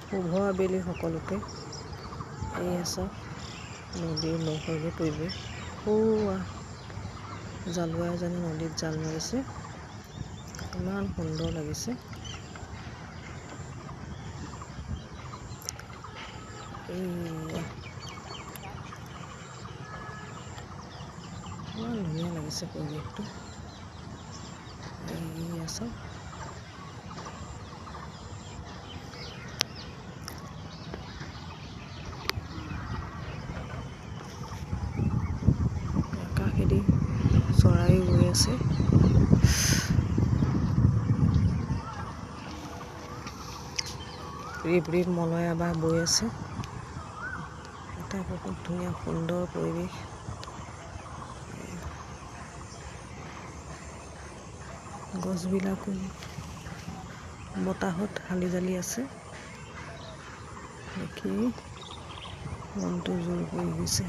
শুভ আবেলি সকলোকে। এয়া চাওক নদীৰ নৈসৰ্গিক পৰিৱেশ। সৌৱা জালুৱা এজনে নদীত জাল মাৰিছে, ইমান সুন্দৰ লাগিছে। এইয়া ইমান ধুনীয়া লাগিছে পৰিৱেশটো। এইয়া চাওক, আকাশেদি চৰাই গৈ আছে। ৰিপ ৰিপ মলয়া বাহ বৈ আছে। এটা বহুত ধুনীয়া সুন্দৰ পৰিৱেশ। গছবিলাকো বতাহত হালি জালি আছে, দেখি মনটো জুৰ পৰি গৈছে।